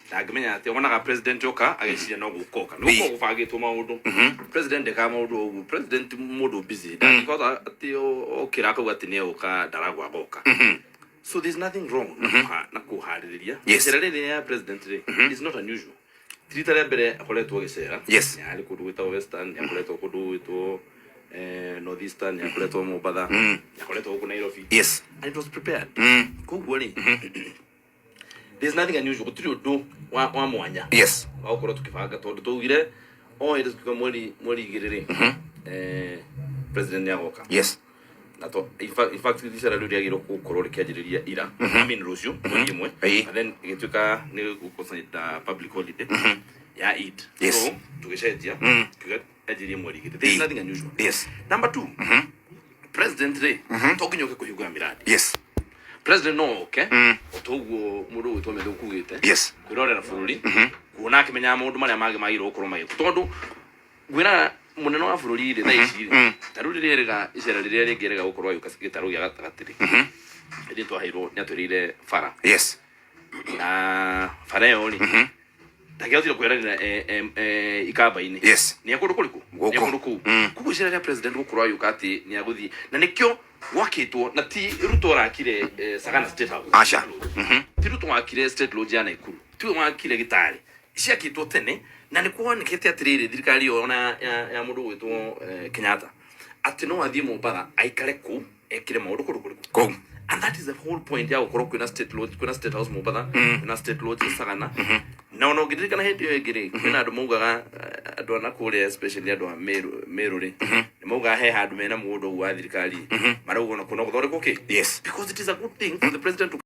Ndangĩmenya atĩ wonaga president oka ageciria no gũkoka nĩ gũkorwo gũbangĩtwo maũndũ. President ndekaga maũndũ o ũguo. President mũndũ busy, ndangĩhota atĩ okĩra akauga atĩ nĩ egũka Ndaragwa agoka. So there's nothing wrong na kũharĩrĩria. Icera rĩrĩ ya president rĩ is not unusual. Ti rita rĩa mbere akoretwo agĩcera. Nĩ arĩ kũndũ gwĩtagwo Western, nĩ akoretwo kũndũ gwĩtwo Northeastern, nĩ akoretwo Mombatha, nĩ akoretwo gũkũ Nairobi. And it was prepared. Koguo rĩ, there's nothing unusual, gũtirĩ ũndũ wa mwanya wa gũkorwo tũkĩbanga, tondũ twaugire o hĩndĩ tukiuga mweri 2 rĩ, president nĩ agoka. Na to in fact icera rĩu rĩagĩrĩirwo gũkorwo rĩkĩanjĩrĩria ira, I mean rũciũ mweri 1. And then ĩgĩtuĩka nĩ gũconsider public holiday ya Eid. So tũgĩcenjia, tukiuga yanjĩrĩrie mweri 2. There is nothing unusual. Number two, president rĩ, to nginya ũke kũhingũra mĩradi. President no oke o ta ũguo mũndũ ũgwĩtwo Methu kugĩte, kwĩrorera bũrũri, kuona akĩmenyaga maũndũ marĩa mangĩ magĩrĩirwo gũkorwo magĩkwo, tondũ ngwĩraga mũnene wa bũrũri rĩ, thaa ici rĩ, ta rĩu rĩrĩa erĩga icera rĩrĩa rĩngĩ erĩga gũkorwo agĩũka gĩtarũ gĩa gatagatĩ rĩ, rĩrĩa twaheirwo nĩ atwĩrĩire bara. Na bara ĩyo rĩ, ndangĩahotire kweranĩra ikamba-inĩ. Nĩ kũndũ kũrĩkũ? Gũkũ. Nĩ kũndũ kũu. Koguo icera rĩa president gũkorwo agĩũka atĩ nĩ agũthiĩ na nĩkĩo gwakĩtwo, na ti Ruto ũrakire Sagana State House. Aca. Ti Ruto wakire State Lodge ya Naikuru, tiwe wakire Gĩtarĩ, ciakĩtwo tene, na nĩ kuonekete atĩrĩrĩ, thirikari ĩyo ona ya mũndũ ũgwĩtwo Kenyatta, atĩ no athiĩ Mombatha aikare kũu ekire maũndũ kũndũ kũrĩkũ? Kũu. And that is the whole point ya gũkorwo kwĩna State Lodge, kwĩna State House Mombatha, kwĩna State Lodge Sagana. Na ona ũngĩririkana hĩndĩ ĩyo ĩngĩ rĩ, kwĩna andũ maugaga, andũ a nakũrĩa, especially andũ a Meru rĩ, nĩ maugaga he handũ mena mũgũnda ũguo wa thirikari, marauga ona kuo no gũthondekwo kĩ. Because it is a good thing for the president to